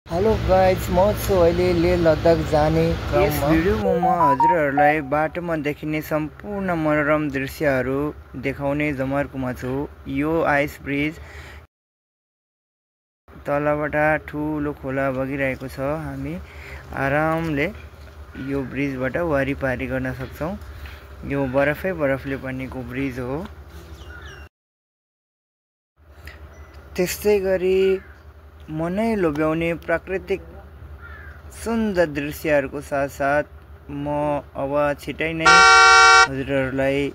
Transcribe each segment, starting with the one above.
Hello guys, म छु अहिले लेह लद्दाख जाने यस क्रममा। भिडियोमा म हजुरहरूलाई बाटोमा देखिने सम्पूर्ण मनोरम दृश्यहरू देखाउने जमर्कोमा छु। यो आइस ब्रिज, तलबाट ठुलो खोला बगिरहेको छ। हामी आरामले यो ब्रिजबाट वारिपारी गर्न सक्छौँ। यो बरफले बनेको ब्रिज हो। त्यस्तै गरी मनै लोभ्याउने प्राकृतिक सुन्दर दृश्यहरूको साथसाथ म अब छिटै नै हजुरहरूलाई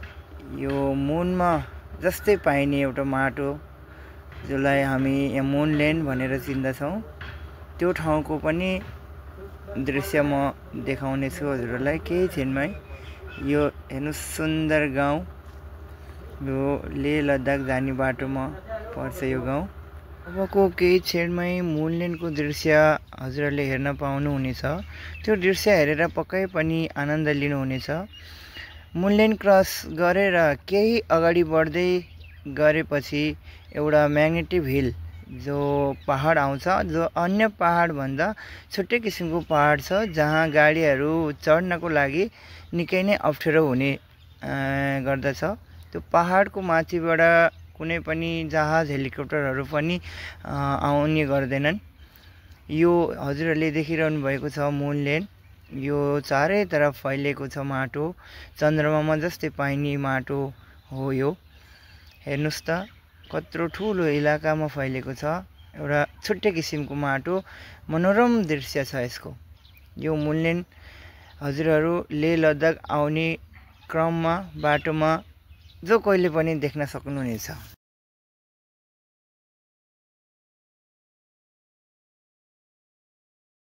यो मुनमा जस्तै पाइने एउटा माटो, जसलाई हामी यहाँ मुनल्यान्ड भनेर चिन्दछौँ, त्यो ठाउँको पनि दृश्य म देखाउने छु हजुरहरूलाई केही क्षणमै। यो हेर्नु, सुन्दर गाउँ, यो लेह लद्दाख जाने बाटोमा पर्छ यो गाउँ। अबको केही क्षणमै मुनल्यान्डको दृश्य हजुरहरूले हेर्न पाउनुहुनेछ। त्यो दृश्य हेरेर पक्कै पनि आनन्द लिनुहुनेछ। मुनल्यान्ड क्रस गरेर केही अगाडि बढ्दै गरेपछि एउटा म्याग्नेटिक हिल जो पहाड आउँछ, जो अन्य पहाडभन्दा छुट्टै किसिमको पहाड छ, जहाँ गाडीहरू चढ्नको लागि निकै नै अप्ठ्यारो हुने गर्दछ। त्यो पहाडको माथिबाट कुनै पनि जहाज, हेलिकप्टरहरू पनि आउने गर्दैनन्। यो हजुरहरूले देखिरहनु भएको छ मुनल्यान्ड। यो चारैतर्फ फैलिएको छ माटो, चन्द्रमामा जस्तै पाइने माटो हो यो। हेर्नुहोस् त, कत्रो ठुलो इलाकामा फैलिएको छ, एउटा छुट्टै किसिमको माटो। मनोरम दृश्य छ यसको। यो मुनल्यान्ड हजुरहरू लेह लद्दाख आउने क्रममा बाटोमा जो कोहीले पनि देख्न सक्नुहुनेछ।